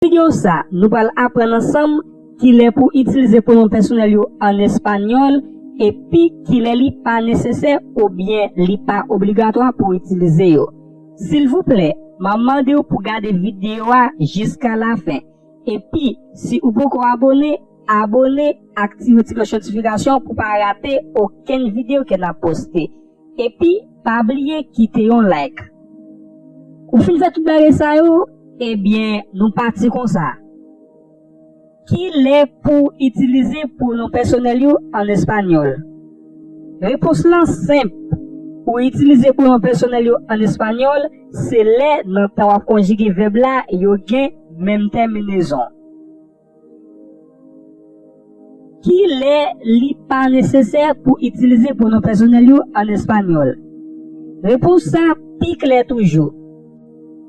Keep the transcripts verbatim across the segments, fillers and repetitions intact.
Videyo sa, nou pral aprann ansanm kilè pou itilize pwonon pèsonèl yo ann espanyòl epi kilè li pa nesesè oubyen li pa obligatwa pou itilize yo. Silvouplè, m ap mande w pou gade videyo a jiska lafen. Epi, si ou poko abòne, abòne, aktive ti klòch notifikasyon pou pa rate okenn videyo ke n ap poste. Epi, pa bliye kite yon like. Ou fin fè tout bagay sa yo? Ebyen, nou pati konsa. Kilè pou itilize pwonon pèsonèl yo ann espanyòl? Repons lan senp. Pou itilize pwonon pèsonèl yo ann espanyòl, se lè nan tan w ap konjige vèb la, yo gen menm tèminezon. Kilè li pa nesesè pou itilize pwonon pèsonèl yo ann espanyòl? Repons sa pi klè toujou.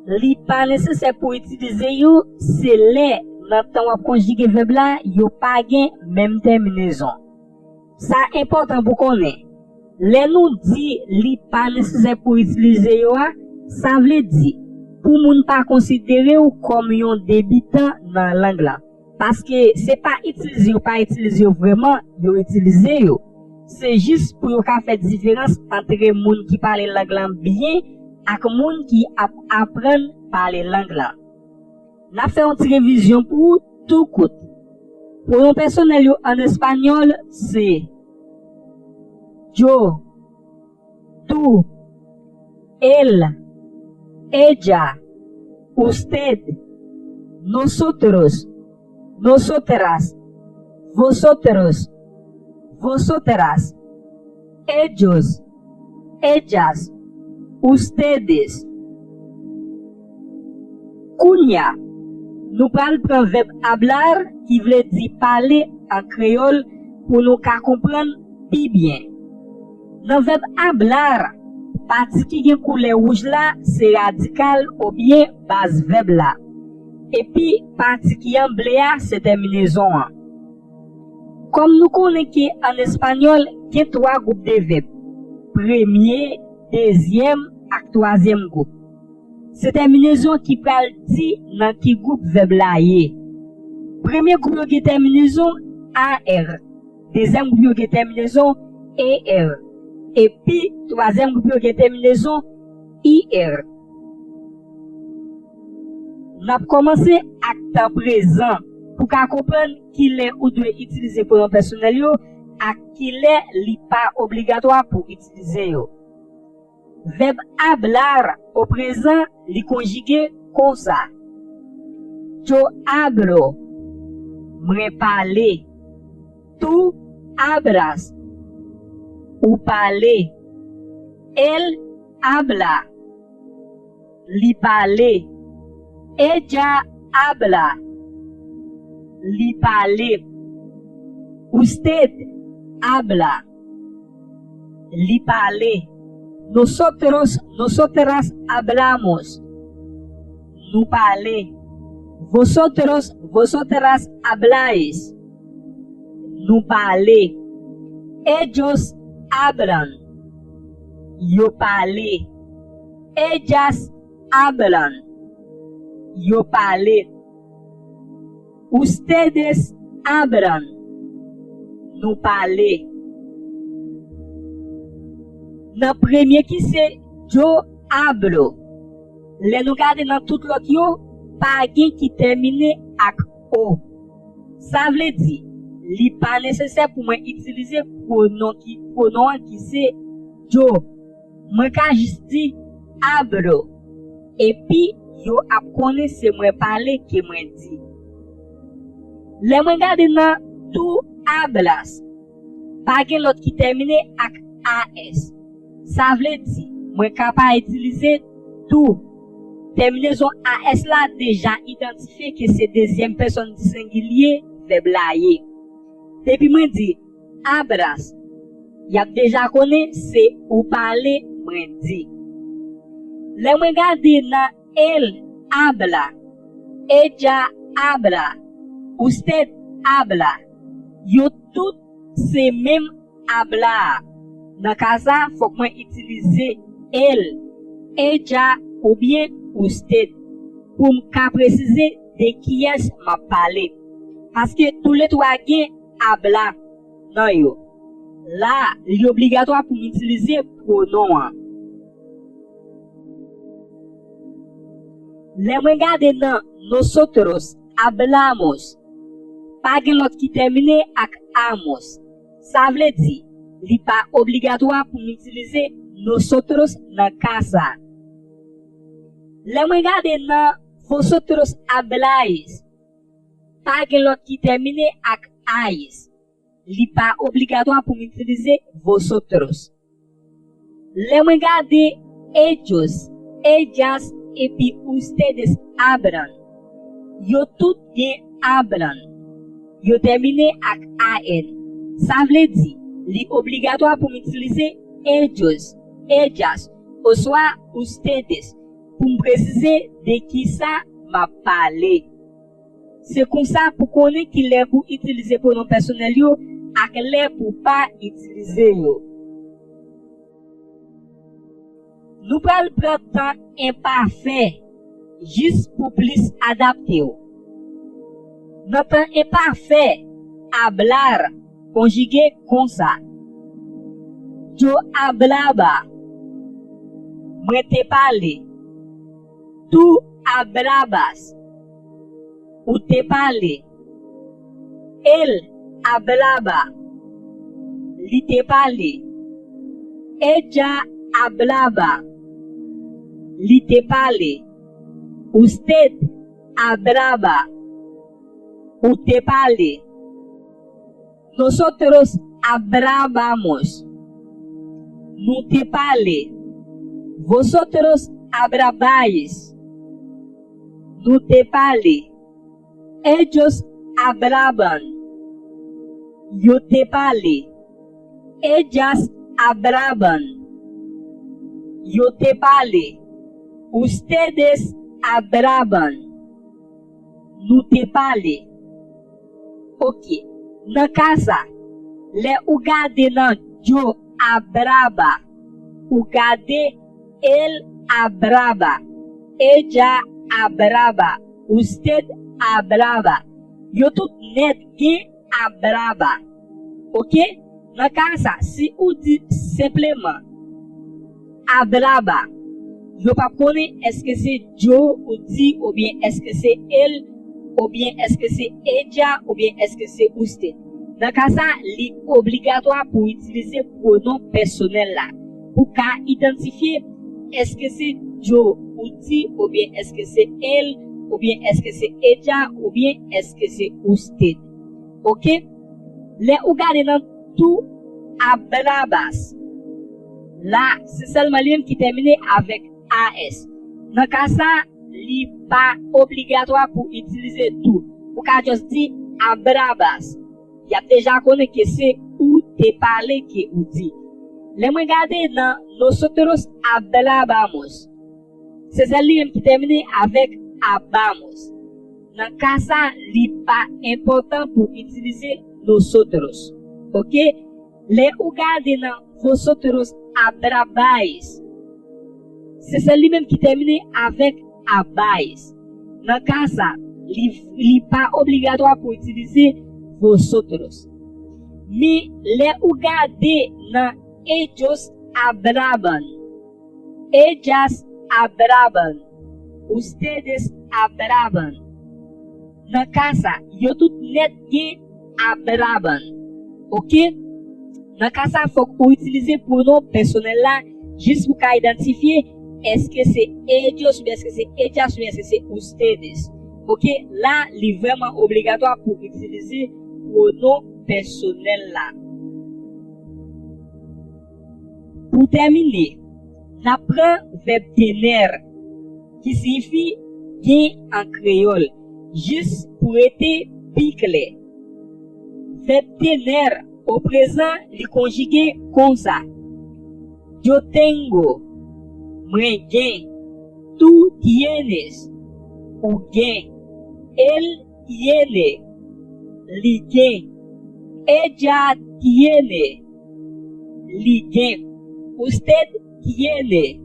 Li pa nesesè pou itilize yo, se lè nan tan w ap konjige vèb la, yo pa gen menm tèminezon. Sa enpòtan pou konnen. Lè nou di li pa nesesè pou itilize yo a, sa vle di pou moun pa konsidere w kòm yon debitan nan lang lan. Paske se pa itilize yo pa itilize yo vrèman yo itilize yo. Se jis pou yo ka fè diferans antre moun ki pale lang lan byen ak moun ki ap aprann pale lang lan. N ap fè yon ti revizyon pou ou tou kout. Pwonon pèsonèl yo ann espanyòl se yo, tú, él, ella, usted, nosotros, nosotras, vosotros, vosotras, ellos, ellas, ustedes. Kounye a, nou pral pran vèb hablar ki vle di pale an kreyòl pou nou ka konprann pi byen. Nan vèb hablar, pati ki gen koulè wouj la se radikal oubyen baz vèb la. Epi pati ki an ble a se tèminezon an. Kòm nou konnen ke ann espanyòl gen twa gwoup de vèb, premye, dezyèm ak twazyèm gwoup. Se tèminezon ki pral di nan ki gwoup vèb la ye. Premye gwoup yo gen tèminezon A R, dezyèm gwoup yo gen tèminezon E R, epi twazyèm gwoup yo gen tèminezon I R. N ap kòmanse ak tan prezan pou ka konprann kilè ou dwe itilize pwonon pèsonèl yo ak kilè li pa obligatwa pou itilize yo. Vèb hablar o prezan li konjige konsa: Yo hablo, mwen pale. Tú hablas, ou pale. Él habla, li pale. Ella habla, li pale. Usted habla, li pale. Nosotros, nosotras hablamos, nou pale. Vosotros, vosotras habláis, nou pale. Ellos hablan, yo pale. Ellas hablan, yo pale. Ustedes hablan, nou pale. Nan premye ki se yo hablo, lè nou gade nan tout lòt yo, pa gen ki tèmine ak o. Sa vle di, li pa nesesè pou mwen itilize pwonon ki pwonon an ki se yo. Mwen ka jis di hablo, epi yo ap konnen se mwen pale ke mwen di. Lè mwen gade nan tú hablas, pa gen lòt ki tèmine ak as. Sa vle di, mwen ka pa itilize tú. Tèminezon as la deja idantifye ke se dezyèm pèsòn di sengilye vèb la ye. Depi mwen di hablas, y ap deja konnen se ou pale mwen di. Lè mwen gade nan él habla, ella habla, usted habla, yo tout se menm habla a. Nan ka sa a, fòk mwen itilize él, ella oubyen usted pou m ka presize de kiyès m ap pale. Paske toulètwa gen habla nan yo. La, li obligatwa pou m itilize pwonon an. Lè mwen gade nan nosotros hablamos, pa gen lòt ki tèmine ak amos. Sa vle di, li pa obligatwa pou m itilize nosotros nan ka sa a. Lè mwen gade nan vosotros habláis, pa gen lòt ki tèmine ak ais. Li pa obligatwa pou m itilize vosotros. Lè mwen gade ellos, ellas epi ustedes hablan, yo tout gen hablan. Yo tèmine ak an. Sa vle di, li obligatwa pou m itilize ellos, ellas, oswa ustedes pou m presize de kisa m ap pale. Se konsa pou konnen ki lè pou itilize pwonon pèsonèl yo ak lè pou pa itilize yo. Nou pral pran tan enpafè jis pou plis adapte w. Nan tan enpafè, hablar konjige konsa: Yo hablaba, mwen te pale. Tú hablabas, ou te pale. Él hablaba, li te pale. Ella hablaba, li te pale. Usted hablaba, ou te pale. Nosotros hablábamos, nou te pale. Vosotros hablabais, nou te pale. Ellos hablaban, yo te pale. Ellas hablaban, yo te pale. Ustedes hablaban, nou te pale. Oke, nan ka sa, lè ou gade nan yo hablaba, ou gade él hablaba, ella hablaba, usted hablaba, yo tout nèt gen hablaba. Oke? Nan ka sa, si ou di senpleman hablaba, yo p ap konnen èske se yo ou di, oubyen èske se él, oubyen èske se ella, oubyen èske se usted. Nan ka sa, li obligatwa pou w itilize pwonon pèsonèl la pou ka idantifye èske se yo ou di, oubyen èske se él, oubyen èske se ella, oubyen èske se usted. Oke? Lè ou gade nan tú hablabas, la, se sèlman li menm ki tèmine avèk as. Nan ka sa, li pa obligatwa pou itilize tú. Ou ka just di hablabas. Y ap deja konnen ke se ou te pale ke ou di. Lè mwen gade nan nosotros hablábamos, se sèl li menm ki tèmine avèk habamos. Nan ka sa, li pa enpòtan pou itilize nosotros. Oke? Lè ou gade nan vosotros hablabais, se sèl li menm ki tèmine avèk habais. Nan ka sa, li, li pa obligatwa pou itilize vosotros. Men, lè ou gade nan ellos hablaban, ellas hablaban, ustedes hablaban, nan ka sa, yo tout nèt gen hablaban. Oke? Nan ka sa, fòk ou itilize pwonon pèsonèl la jis pou ka idantifye èske se ellos oubyen èske se ellas oubyen èske se ustedes. Oke? La, li vrèman obligatwa pou itilize pwonon pèsonèl la. Pou tèmine, n ap pran vèb tener, ki siyifi gen an kreyòl, jis pou rete pi klè. Vèb tener o prezan, li konjige konsa: Yo tengo, mwen gen. Tú tienes, ou gen. Él tiene, li gen. Ella tiene, li gen. Usted tiene,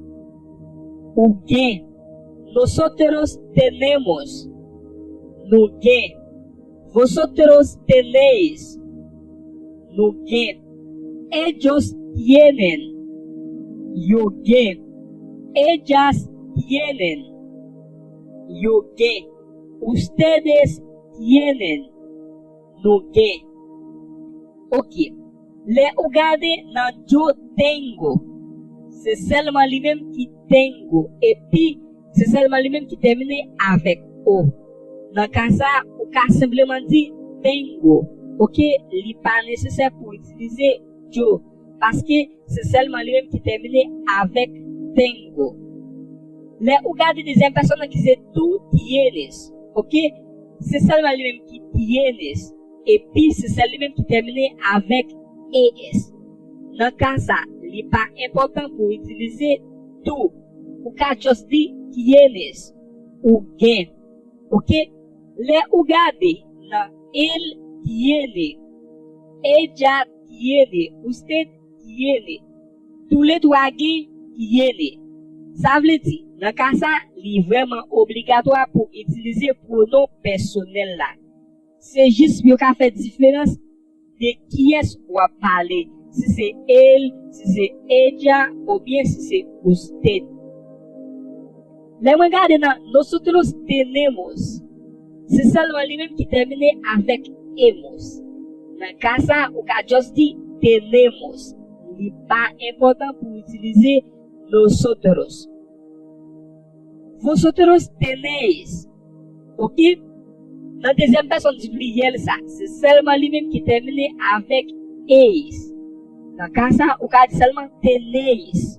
ou gen. Nosotros tenemos, Nou gen. Vosotros tenéis. Nou gen. Ellos tienen. Yo gen. Ellas tienen. Yo gen. Ustedes tienen. Nou gen. Ok. Lè ou gade nan yo tengo, se sèlman li menm ki tengo. Epi, se sèlman li menm ki tèmine avèk o. Nan ka sa a, ou ka senpleman di tengo. Ok? Li pa nesesè pou itilize yo. Paske se sèlman li menm ki tèmine avèk tengo. Lè ou gade dezyèm pèsòn nan ki se tú tienes, ok? Se sèlman li menm ki tienes. Epi se sèl li menm ki tèmine avèk es. Nan ka sa, li pa enpòtan pou itilize tú. Ou ka just di tienes. Ou gen. Ok? Lè ou gade nan él tiene, ella tiene, usted tiene, toulètwa gen tiene. Sa vle di, nan ka sa, li vrèman obligatwa pou itilize pwonon pèsonèl la. Se jis pou yo ka fè diferans de kiyès w ap pale, si se él, si se ella, oubyen si se usted. Lè mwen gade nan nosotros tenemos, se sèlman li menm ki tèmine avèk emos. Nan ka sa, ou ka just di tenemos. Li pa enpòtan pou itilize nosotros. Vosotros tenéis. Ok? Nan dezyèm pèsòn di pliriyèl sa, se sèlman li menm ki tèmine avèk eis. Nan ka sa, ou ka di sèlman tenéis.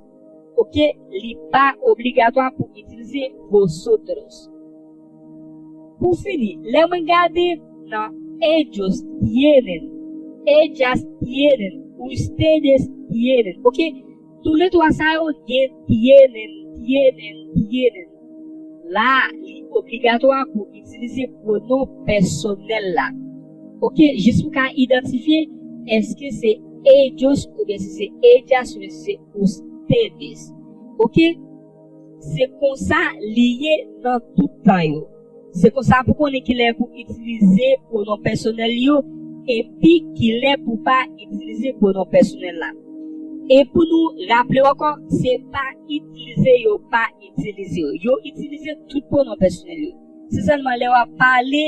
Ok? Li pa obligatwa pou itilize vosotros. Pou fini, lè mwen gade nan ellos tienen, ellas tienen, ustedes tienen. Ok? Toulètwa sa yo gen tienen, tienen, tienen. La, li obligatwa pou itilize pwonon pèsonèl la. Ok, jis pou ka idantifye, èske se ellos oubyen si se ellas oubyen si se ustedes. Ok? Se konsa li ye nan tout tan yo. Se konsa pou konnen kilè pou itilize pwonon pèsonèl yo epi kilè pou pa itilize pwonon pèsonèl la. E pou nou raple w ankò, se pa itilize yo pa itilize yo. Yo itilize tout pwonon pèsonèl yo. Se sèlman lè w ap pale,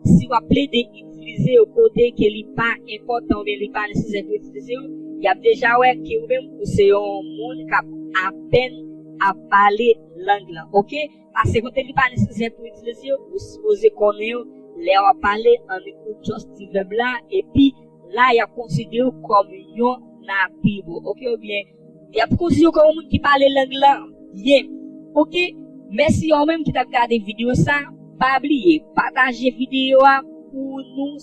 si w ap plede itilize yo kote ke li pa enpòtan oubyen li pa nesesè pou itilize yo, y ap deja wè ke ou menm ou se yon moun k ap apèn ap pale lang lan, ok? Paske kote li pa nesesè pou itilize yo, ou sipoze konnen yo lè w ap pale an ekritan ti vèb la, epi la, y ap konsidere w kòm yon nativo, ok? Oubyen, y ap konsidere w kòm yon moun ki pale lang lan byen, ok? Mèsi a ou menm ki t ap gade videyo sa. Pa bliye, pataje videyo a pou nou.